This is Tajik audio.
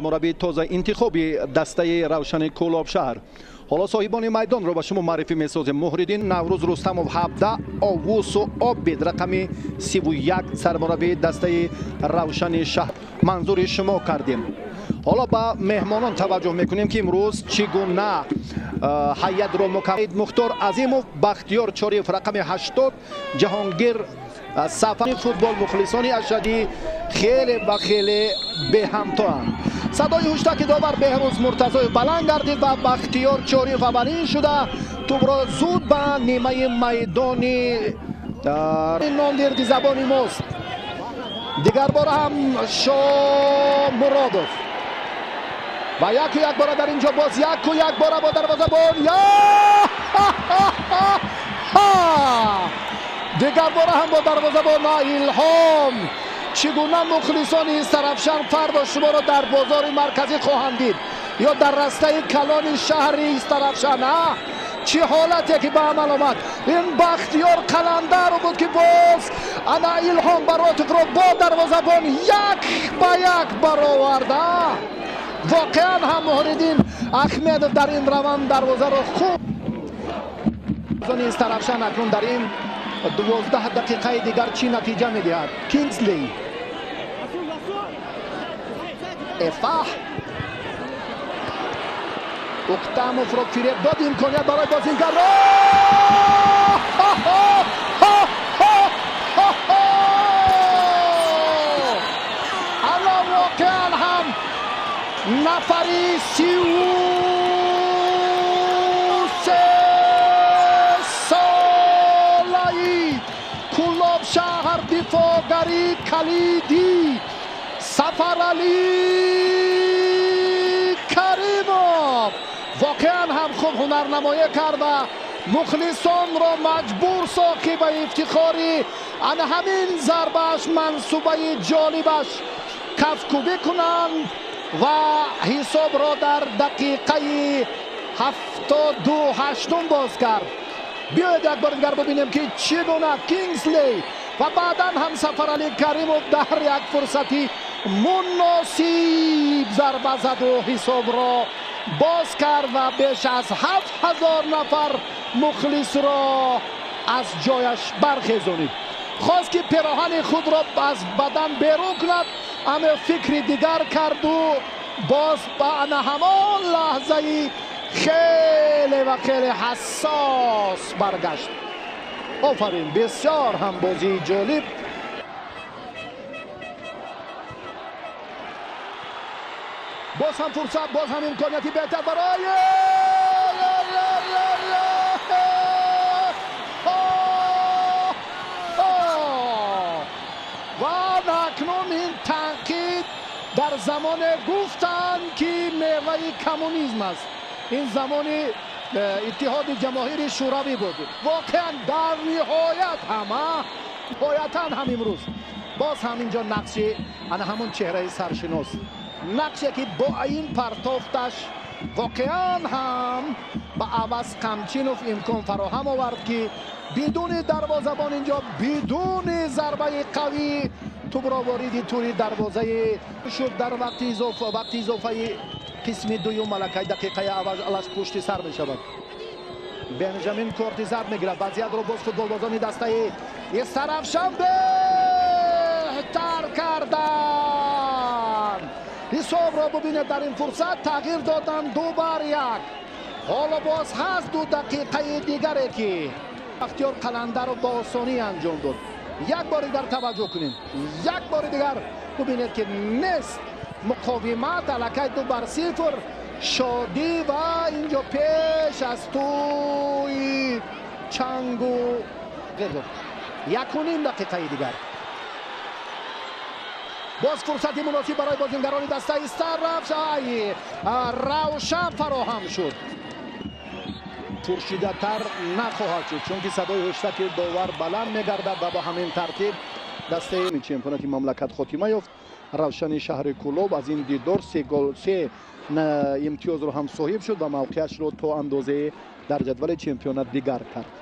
Мураббии тоза интихоби дастаи Равшани Кӯлоб шаҳр. Ҳоло соҳибони майдонро ба шумо муаррифӣ месозем. Муҳриддин Наврӯз Рустамов 17, Овусу Обид рақами 31 сармураббии дастаи Равшани шаҳр манзури шумо кардем. Ҳоло ба меҳмонон таваҷҷӯҳ мекунем, ки имрӯз чӣ гуна ҳайатро мукаммал. Мухтор Азимов, Бахтиёр Чориев рақами 80, Ҷаҳонгир Сафари футбол мухлисони ашадӣ хеле ва хеле беҳамтоанд. Садои ҳуштаки довар Беҳрӯз Муртазоев баланд гардид ва Бахтиёр Чориев аввалин шуда тӯбро зуд ба нимаи майдони номвирди забони мост. Дигар бор ҳам Шомуродов ва яку як бора дар инҷо боз яку як бора бо дарвозабон дигар бора ҳам бо дарвозабон Илҳом. Чӣ гуна мухлисони Истарафшан фардо шуморо дар бозори марказӣ хоҳанд дид ё дар растаи калони шаҳри Истарафшан? Чӣ ҳолате ки ба амал омад! Ин Бахтиёр Қаландаров буд, ки боз ана Илҳом Баротовро бо дарвозабон як ба як бароварда. Воқеан ҳам Муҳриддин Ахмедов дар ин раванд дарвозаро хуб. Истарафшан акнун дар ин 12 дақиқаи дигар чӣ натиҷа медиҳад? Кингсли Эфаҳ Уктамовро фиреб дод, имконият барои бозингар. Ана воқеан ҳам нафари 33 солаи Кӯлоб шаҳр, дифоъгари калидӣ Сафаралӣ Каримов воқеан ҳам хуб ҳунарнамоӣ кард ва мухлисонро маҷбур сохт, ки ба ифтихори ана ҳамин зарбааш, мансубаи ҷолибаш кафкӯбӣ кунанд ва ҳисобро дар дақиқаи 78 боз кард. Биёед як бори дигар бибинем, ки чӣ гуна Кингсли ва баъдан ҳам Сафаралӣ Каримов дар як фурсати муносиб зарба заду ҳисобро боз кард ва беш аз 7000 нафар мухлисро аз ҷояш бархезонид. Хост, ки пероҳани худро аз бадан берун кунад, аммо фикри дигар карду боз ба ана ҳамон лаҳзаи хеле ва хеле ҳассос баргашт. Офарин, бисёр ҳам бозии ҷолиб. Боз ҳам фурсат, боз ҳам имконияти беҳтар барои ва акнун ин танқид дар замоне гуфтанд, ки меваи коммунизм аст. Ин замони Иттиҳоди Ҷамоҳири Шӯравӣ буд. Воқеан дар ниҳоят ҳама ниҳоятан ҳам имрӯз боз ҳам инҷо нақши ана ҳамон чеҳраи саршинос, нақше ки бо ин партофташ воқеан ҳам ба Аваз Қамчинов имкон фароҳам овард, ки бидуни дарвозабон инҷо бидуни зарбаи қавӣ тӯбро вориди тӯри дарвозаи шуд. Дар вақти изофаи қисми дуюм малакаи дақиқаи аввалаш пушти сар мешавад. Бенҷамин корти зард мегирад. Вазъиятро боз футболбозони дастаи Истарафшан беҳтар карданд. Ҳисобро бубинед, дар ин фурсат тағйир доданд 2-1. Ҳоло боз ҳаст 2 дақиқаи дигаре, ки Бахтиёр Қаландаров бо осонӣ анҷом дод. Як бори дигар таваҷҷӯҳ кунем, як бори дигар бубинед, ки нест муқовимат, аллакай 2-0 шодӣ ва инҷо пеш аз тӯи чангу 1.5 дақиқаи дигар. Боз фурсати муносиб барои бозингарони дастаи Равшан фароҳам шуд. Пуршидатар нахоҳад шуд, чунки садои ҳуштаки довар баланд мегардад ва бо ҳамин тартиб дастаи чемпионати мамлакат хотима ёфт. Равшани шаҳри Кӯлоб аз ин дидор 3 гол 3 имтиёзро ҳам соҳиб шуд ва мавқеашро то андозае дар ҷадвали чемпионат дигар кард.